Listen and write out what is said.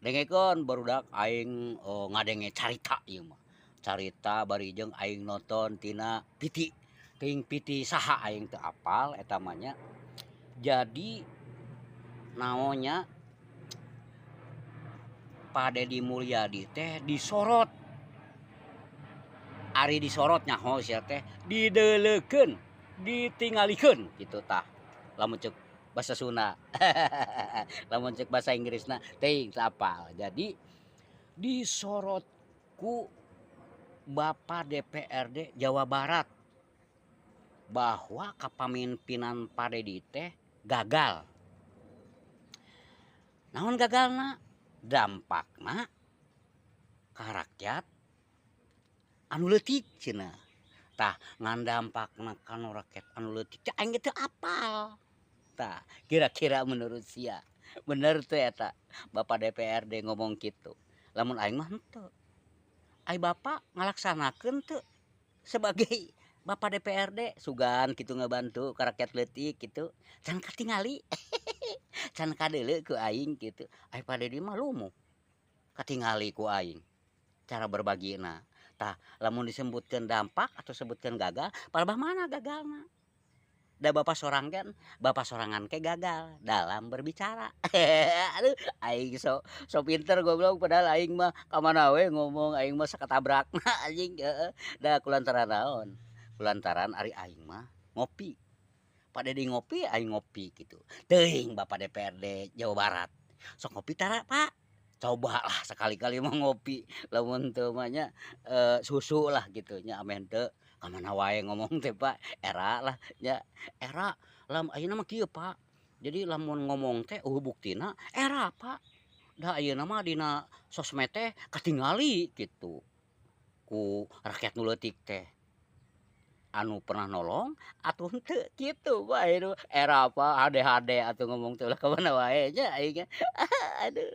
Dengekeun barudak aing ngadenge carita ieu mah. Carita bari jeung aing nonton tina piti. Teuing piti saha aing teu apal eta mah nya. Jadi naon nya, Pak Dedi Mulyadi teh disorot. Ari disorot nyaho sia teh dideuleukeun, ditingalikeun kitu tah. Lamun ceuk basa Sunda. Lamun ceuk basa Inggrisna teuing teu apal. Jadi disorot ku Bapak DPRD Jawa Barat bahwa kapamimpinan Pak Dedi teh gagal. Naon gagalna? Dampakna ka rakyat anu leutik cenah. Tah, ngan dampakna kana rakyat anu leutik teh aing ge teu apal. Tah, kira-kira menurut sia bener teu eta Bapak DPRD ngomong kitu? Lamun aing mah henteu. Ai Bapak ngalaksanakeun teu sebagai Bapak DPRD sugan kitu ngabantu ka rakyat leutik kitu? Can katingali, can kadeuleu ku aing kitu. Ai Pak Dedi mah lumuh, katingali ku aing cara berbagina. Tah, lamun disebutkeun dampak atau sebutkeun gagal, palebah mana gagalna? Da bapak sorangan, bapak sorangan ge gagal dalam berbicara. Aduh, aing sok sok pinter goblok, padahal aing mah ka mana we ngomong aing mah sakatabrakna anjing, heeh. Da kulantaran naon? Kulantaran ari aing mah ngopi. Pak Dedi ngopi, aing ngopi kitu. Teuing Bapak DPRD Jawa Barat. Sok ngopi tara, Pak? Cobalah sekali-kali mah ngopi, lamun teu mah nya susu lah kitu nya, ameh henteu ka mana wae ngomong teh, Pak, era lah nya, era lam ayeuna mah kieu, Pak. Jadi lamun ngomong teh euweuh buktina era, Pak. Da ayeuna mah dina sosmed teh katingali kitu ku rakyat nu leutik teh. Anu pernah nolong atuh henteu kitu bae nu era, Pak, hade-hade atuh ngomong teh ulah ka mana wae nya aing ge. Aduh.